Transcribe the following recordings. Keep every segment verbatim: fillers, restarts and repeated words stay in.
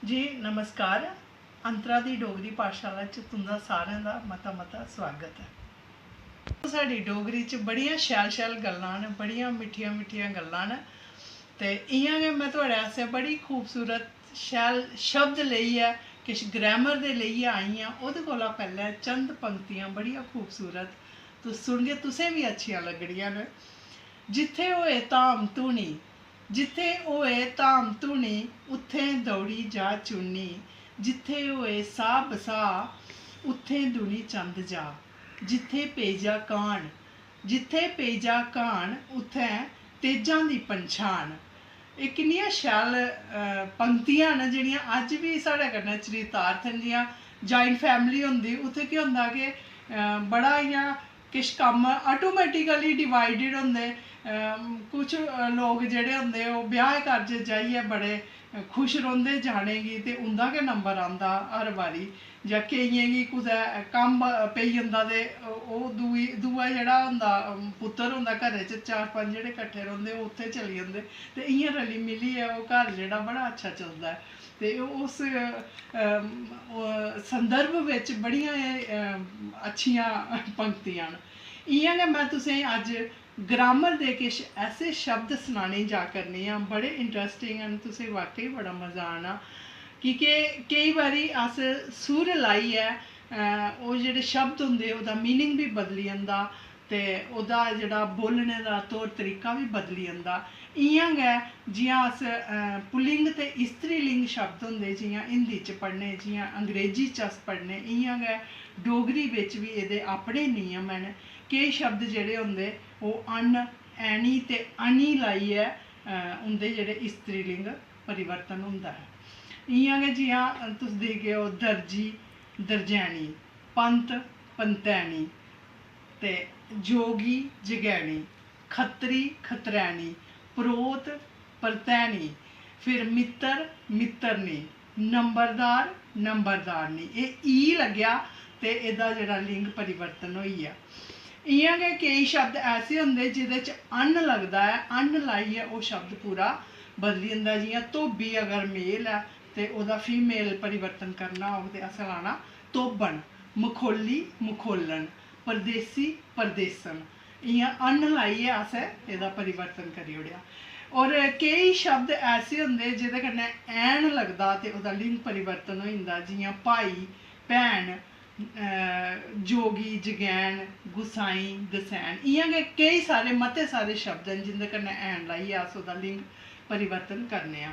जी नमस्कार, अंतरा दी डोगरी पाठशाला च तुं'दा सारें दा मता मता स्वागत ऐ। साढ़ी डोगरी च बड़ियां शैल शैल गल्लां न, बड़ियां मिट्ठियां मिट्ठियां गल्लां न। ते इ'यां गै में थुआढ़े आस्तै बड़ी खूबसूरत शैल शब्द लेइयै, किश ग्रामर दे लेइयै आई आं। ओह्दे कोला पैह्लें चंद पंक्तियां बड़ियां खूबसूरत, तुस सुनगे, तुसें बी अच्छियां लग्गनियां न। जित्थै होए धाम धूनी, जित्थै होए धाम धूनी, उत्थें दौड़ी जा चुन्नी। जित्थै होए साह् बसाह्, उत्थें दुनी चंद जा। जित्थै पेई जा घान, जित्थै पेई जा घान, उत्थें तेजां दी पंछान। एह् किन्नियां शैल, अ, पंक्तियां न, जेह्ड़ियां अज्ज बी साढ़े कन्नै चरितार्थ न। जि'यां ज्वाइंट फैमिली होंदी, उत्थै केह् होंदा कि, अ, बड़ा इ'यां किश कम्म आटोमेटिकली डिवाइडेड होंदे। अम, कुछ, अ, लोक जेह्ड़े होंदे, ओह् ब्याह् कारज जाइयै बड़े खुश रौंह्दे जाने गी, ते उं'दा गै नंबर आंदा हर बारी। जां केइयें गी कुतै कम्म पेई जंदा, ते ओह् दूई, दूआ जेह्ड़ा होंदा, अम, पुत्तर होंदा घरै च, चार पंज जेह्ड़े कट्ठे रौंह्दे, ओह् उत्थै चली जंदे, ते इ'यां रली मिलियै ओह् घर जेह्ड़ा बड़ा अच्छा चलदा ऐ। ते उस, अम, ओह् संदर्भ बिच बड़ियां एह्, अम, अच्छियां पंक्तियां न। इ'यां गै में तुसें अज्ज ग्रामर दे किश ऐसे शब्द सनाने जा करनी आं, बड़े इंटरस्टिंग न, तुसें वाकई बड़ा मजा आना। की के केई बारी अस सुर लाइयै, अ, ओह् जेह्ड़े शब्द होंदे, ओह्दा मीनिंग बी बदली जंदा ते ओह्दा जेह्ड़ा बोलने दा तौर तरीका बी बदली जंदा। इ'यां गै जि'यां अस, अ, पुल्लिंग ते स्त्रीलिंग शब्द होंदे, जि'यां हिंदी च पढ़ने, जि'यां अंग्रेजी च अस पढ़ने, इ'यां गै डोगरी बिच बी एह्दे अपने नियम न। केई शब्द जेह्ड़े होंदे, ओह् अन, ऐनी ते अनी लाइयै, अ, उं'दे जेह्ड़े स्त्रीलिंग परिवर्तन होंदा ऐ। इ'यां गै जि'यां तुस दिखगे ओ दर्जी, दरजैनी, पंत, पंतैनी, ते जोगी, जगैनी, खत्तरी, खत्तरैनी, परोह्त, परतैनी, फिर मित्तर, मित्तरनी, नंबरदार, नंबरदारनी। एह् ई लग्गेआ ते एह्दा जेह्ड़ा लिंग परिवर्तन होई गेआ। इ'यां गै केई शब्द ऐसे होंदे जेह्दे च अन लगदा ऐ, अन लाइयै ओह् शब्द पूरा बदली जंदा ऐ। जि'यां धोबी अगर मेल ऐ ते ओह्दा फीमेल परिवर्तन करना होग ते असें लाना धोबन, मखोली, मखोलन, परदेसी, परदेसन। इ'यां अन लाइयै असें एह्दा परिवर्तन करी ओड़ेआ। होर केई शब्द ऐसे होंदे जेह्दे कन्नै ऐन लगदा ते ओह्दा लिंग परिवर्तन होई जंदा, जि'यां भाई, भैन, अ, जोगी, जगैन, गुसाईं, गसैन। इ'यां गै केई सारे, मते सारे शब्द न जिं'दे कन्नै ऐन लाइयै अस ओह्दा लिंग परिवर्तन करने आं।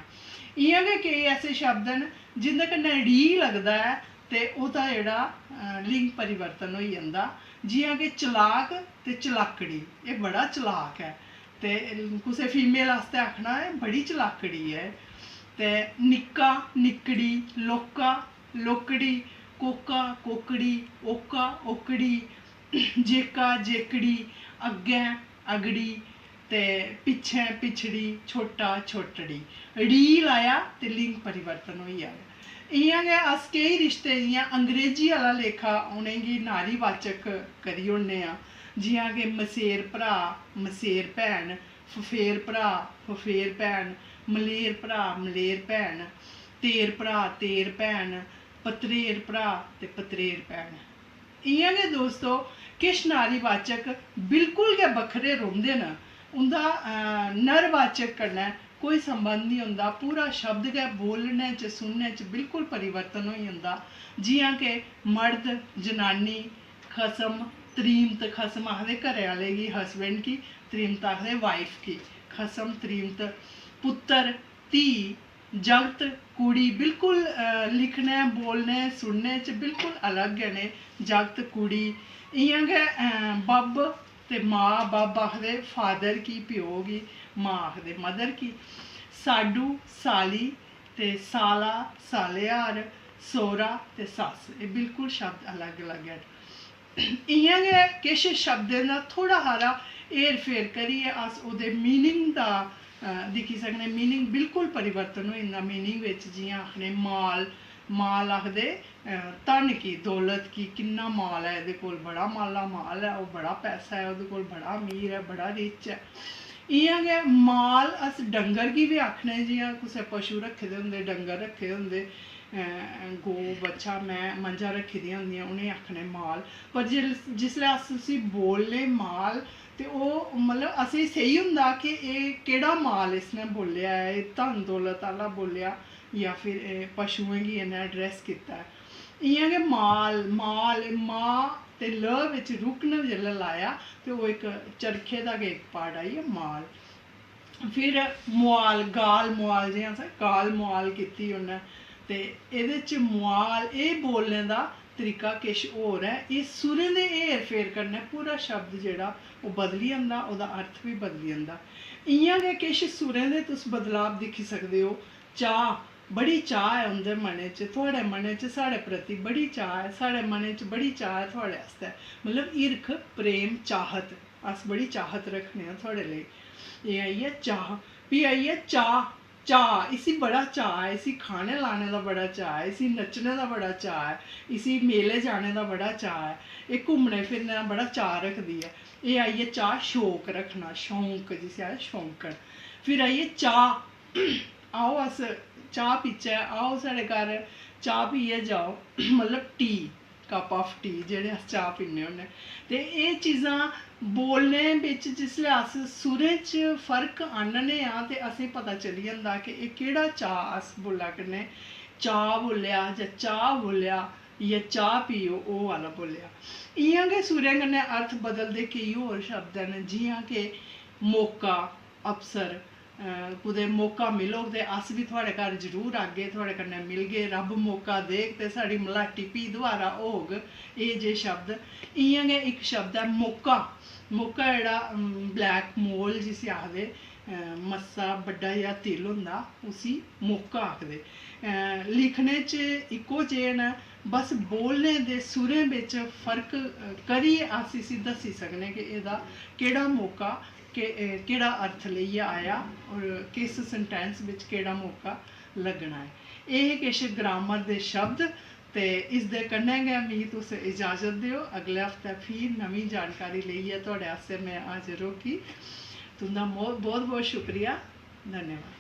इ'यां गै केई ऐसे शब्द न जिं'दे कन्नै ड़ी लगदा ऐ ते ओह्दा जेह्ड़ा, अ, लिंग परिवर्तन होई जंदा। जि'यां कि चलाक ते चलाकड़ी, एह् बड़ा चलाक ऐ। ते कुसै फीमेल आस्तै आखना, "एह् बड़ी चलाकड़ी ऐ।" ते निक्का, निक्कड़ी, लौह्का, लौह्कड़ी, कोका, कोकड़ी, ओका, ओकड़ी, जेका, जेकड़ी, अग्गें, अगड़ी, ते पिच्छें, पिछड़ी, छोटा, छोटड़ी। ड़ी लाया ते लिंग परिवर्तन होई जाग। इ'यां गै अस केई रिश्ते, जि'यां अंग्रेजी आह्ला लेखा, उ'नेंगी नारीवाचक करी ओड़ने आं, जि'यां कि मसेर भ्राऽ, मसेर भैन, फफेर भ्राऽ, फफेर भैन, मलेर भ्राऽ, मलेर भैन, तेर भ्राऽ, तेर भैन, पतरेर भ्राऽ ते पतरेर भैन। इ'यां गै दोस्तो, किश नारीवाचक बिल्कुल गै बक्खरे रौंह्दे न। उं'दा, अ, नरवाचक कन्नै कोई संबंध निं होंदा। पूरा शब्द गै बोलने च, सुनने च बिल्कुल परिवर्तन होई जंदा। जि'यां के मड़द, जनानी, खसम, त्रीमत, खसम आखदे घरै आह्ले गी, हस्बैंड गी, त्रीमत आखदे वाइफ गी। खसम, त्रीमत, पुत्तर, धी, जागत, कुड़ी, बिल्कुल, अ, लिखने, बोलने, सुनने च बिल्कुल अलग गै न। जागत, कुड़ी, इ'यां गै, अ, बब्ब ते मां, बब्ब आखदे फादर गी, प्यो गी, मां आखदे मदर गी। साडू, साली ते साला, सालेहार, सौह्रा ते सस्स, एह् बिल्कुल शब्द अलग-अलग न। इ'यां गै किश शब्दें दा थोह्ड़ा हारा हेर-फेर करियै अस ओह्दे मीनिंग दा, अ, दिक्खी सकने। मीनिंग बिल्कुल परिवर्तन होई जंदा। मीनिंग बिच जि'यां आखने माल, माल आखदे, अ, धन गी, दौलत गी, किन्ना माल ऐ एह्दे कोल, बड़ा माला माल ऐ, ओह् बड़ा पैसा ऐ ओह्दे कोल, बड़ा अमीर ऐ, बड़ा रिच ऐ। इ'यां गै माल अस डंगर गी बी आखने, जि'यां कुसै पशु रक्खे दे होंदे, डंगर रक्खे दे होंदे, अ, गौ, बच्छा, मैं, मंझां रक्खी दियां होंदियां, उ'नेंगी आखने माल। पर जिस-, जिसलै अस उसी बोलने माल, ते ओह् मतलब असेंगी सेही होंदा कि एह् केह्ड़ा माल इसने बोल्लेआ ऐ, एह् धन दौलत आह्ला बोल्लेआ जां फिर एह् पशुएं गी इ'न्नै address कीता ऐ। इ'यां गै माल, माल, मा ते ल बिच रुकन जेल्लै लाया ते ओह् इक चरखे दा गै इक part आई गेआ माल। फिर मुआल, गाल मुआल, जि'यां असें गाल मुआल कीती उ'न्नै, ते एह्दे च मुआल, एह् बोलने दा तरीका किश होर ऐ। एह् सुरें दे हेर फेर कन्नै पूरा शब्द जेह्ड़ा ओह् बदली जंदा, ओह्दा अर्थ बी बदली जंदा। इ'यां गै किश सुरें दे तुस बदलाव दिक्खी सकदे ओ। चाह्, बड़ी चाह् ऐ उं'दे मनै च, थुआढ़े मनै च साढ़े प्रति बड़ी चाह् ऐ, साढ़े मनै च बड़ी चाह् ऐ थुआढ़े आस्तै। मतलब हिरख, प्रेम, चाहत, अस बड़ी चाहत रक्खने आं थुआढ़े लेई। एह् आई गेआ चाह्। फ्ही आई गेआ चाऽ। चाऽ, इसी बड़ा चाऽ ऐ, इसी खाने लाने दा बड़ा चाऽ ऐ, इसी नच्चने दा बड़ा चाऽ ऐ, इसी मेले जाने दा बड़ा चाऽ ऐ, एह् घूमने फिरने दा बड़ा चाऽ रखदी ऐ। एह् आई गेआ चाऽ, शौक रक्खना, शौंक जिसी आखदे शौंकन। फिर आई गेआ चाह्। आओ अस चाह् पीचै, आओ साढ़े घर चाह् पियै जाओ। मतलब tea, cup of tea जेह्ड़े अस चाह् पीन्ने होन्ने। ते एह् चीज़ां बोलने बिच जिसलै अस सुरें च फर्क आह्नने आं ते असें पता चली जंदा कि एह् केह्ड़ा चाह् अस बोल्ला करने। चाह् बोल्लेआ जां चाह् बोल्लेआ जां चाह् पियो, ओह् आह्ला बोल्लेआ। इ'यां गै सुरें कन्नै अर्थ बदलदे केई होर शब्द न, जि'यां कि मौका, अवसर, अ, कुतै मौका मिलग ते अस बी थुआढ़े घर जरूर आगे, थुआढ़े कन्नै मिलगे। रब्ब मौका देग ते साढ़ी मलाटी फ्ही दोबारा होग। एह् जे शब्द, इ'यां गै इक शब्द ऐ मौका। मौका जेह्ड़ा, अम, black mole जिसी आखदे, अ, मस्सा बड्डा जेहा तिल होंदा, उसी मौका आखदे। अ, लिखने च इक्को जेह् न, बस बोलने दे सुरें बिच फर्क, अ, करियै अस इसी दस्सी सकने कि एह्दा केह्ड़ा मौका, के-, अ, केह्ड़ा अर्थ लेइयै आया और किस sentence बिच केह्ड़ा मौका लग्गना ऐ। एह् हे किश grammar दे शब्द, ते इसदे कन्नै गै मिगी तुस इजाजत देओ। अगले हफ्तै फ्ही नमीं जानकारी लेइयै थुआढ़े आस्तै में हाजर होगी। तुं'दा मो-, बहुत बहुत शुक्रिया। धन्यवाद।